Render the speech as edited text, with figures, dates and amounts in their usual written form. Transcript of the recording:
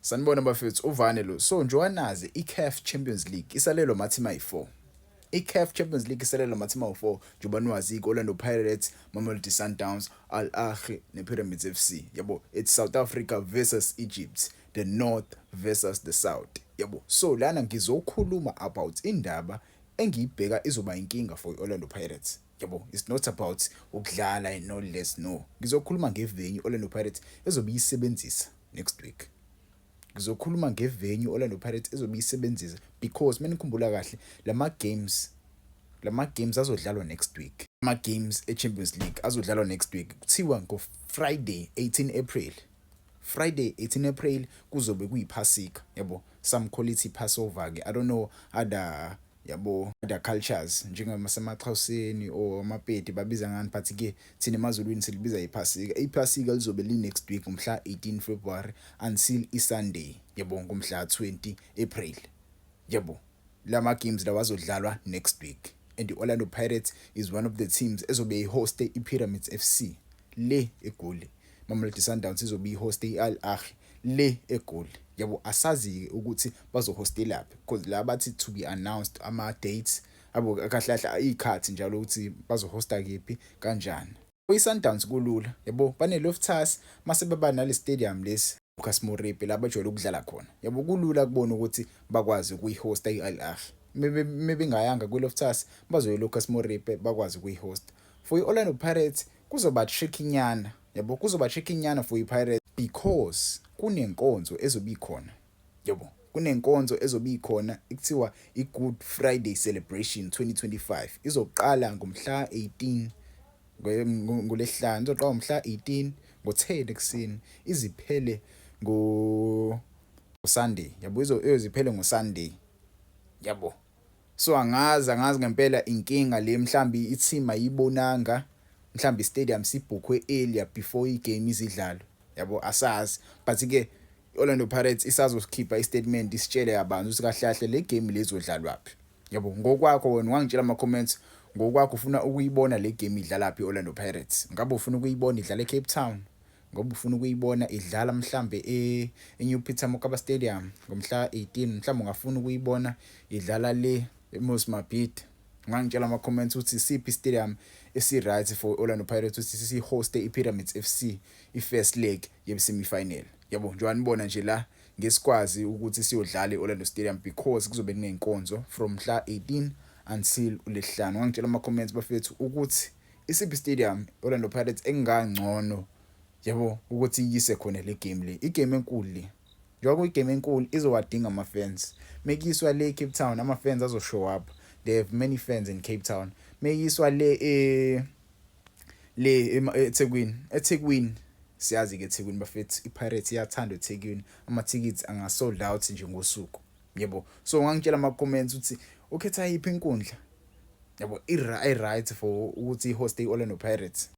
Sanibona bafethu, uvane lo. So njengoba nazi, i-CAF Champions League isalelwe amathim ayi-4. I-CAF Champions League isalelwe amathim awu-4, njengoba niwazi, i-Orlando Pirates, Mamelodi Sundowns, Al Ahly ne-Pyramids FC. Yabo, it's South Africa versus Egypt, the North versus the South. Yabo, so lana ngizokhuluma about indaba engiyibheka izoba inkinga for i-Orlando Pirates. Yabo, it's not about ukudlala and no less, no. Ngizokhuluma ngevenue Orlando Pirates ezobe iyisebenzisa next week. Ngizokhuluma ngevenue Orlando Pirates ezobe iyisebenzisa because menikhumbula kahle, lama games azodlalwa next week. Ama games eChampions League azodlalwa next week. Kuthiwa ngo Friday 18 April. Friday 18 April kuzobe kuyiphasika, yabo. Some call it Passover ke. I don't know other, yabo, other cultures njengamasemaXhoseni or amaPedi babiza ngani, but ke thina emaZulwini silibiza iphasika. Iphasika lizobe li next week ngomhla 18 February until iSunday, yabo, ngomhla 20 April. Yabo, lama games lawa azodlalwa next week and i-Orlando Pirates is one of the teams ezobe ihoste i-Pyramids FC le eGoli. Mamelodi Sundowns izobe ihoste i-Al Ahly le eGoli. Yabo, asazi ukuthi bazohostelaphi because la bathi to be announced ama dates abo, kahle kahle izikhathi njalo ukuthi bazohosta kephi kanjani. I-Sundowns kulula, yabo, bane Loftus, mase beba nale stadium lesi Lucas Moripe la bajwayele ukudlala khona. Yabo, kulula kubona ukuthi bakwazi ukuyihosta i-Al Ahly. Mebengayanga kwi-Loftus, bazoya Lucas Moripe, bakwazi ukuyihosta. For i-Orlando Pirates kuzoba tricky nyana, yabo, kuzoba tricky nyana for i-Pirates because kunenkonzo ezobe ikhona. Yabo, kunenkonzo ezobe ikhona ekuthiwa i-Good Friday Celebration 2025, izoqala ngomhla 18 ngolesihlanu, izoqala ngomhla 18 ngo-10 ekuseni, iziphele ngo Sunday, yabo, izoziphele ngo-Sunday, yabo. So angazi ngempela inkinga le, mhlambi i-team ayibonanga, mhlambi i-stadium sibhukhwe earlier before igame izidlalo, yabo, asazi. But ke Orlando Pirates isazokhipha istatement isitshele kabanzi ukuthi kahle kahle le game lezodlalwaphi, yabo. Ngokwakho wena ungangitshela ama comments, ngokwakho ufuna ukuyibona le game idlala phi Orlando Pirates? Ngabe ufuna ukuyibona idlala eCape Town? Ngoba ufuna ukuyibona idlala mhlambe eNew Peter Mokaba Stadium ngomhla 18? Mhlambe ungafuna ukuyibona idlala le eMoses Mabhida? Ungangitshela ama comments ukuthi siphi stadium esi-right for Orlando Pirates ukuthi sihoste iPyramids FC i-first leg ye semi-final, yabo. Njengoba nibona nje la, ngesikwazi ukuthi siyodlala e-Orlando Stadium because kuzobe kunenkonzo from mhla 18 until ulesihlanu. Ungangitshela ama comments bafethu ukuthi isiphi stadium Orlando Pirates engangcono, yabo, ukuthi iyise khona le game le, igame enkulu le. Njengoba kuyigame enkulu, izowadinga ama-fans. Mekuyiswa le Cape Town, ama-fans azo-show up, they have many fans in Cape Town. Mekuyiswa le eThekwini, eThekwini siyazi ke eThekwini bafethu, iPirates iyathanda eThekwini, ama-tickets anga sold out nje ngosuku, yebo. So ungangitshela ama comments ukuthi ukhetha yiphi inkundla, yabo, i-right for ukuthi i-host i-Orlando Pirates.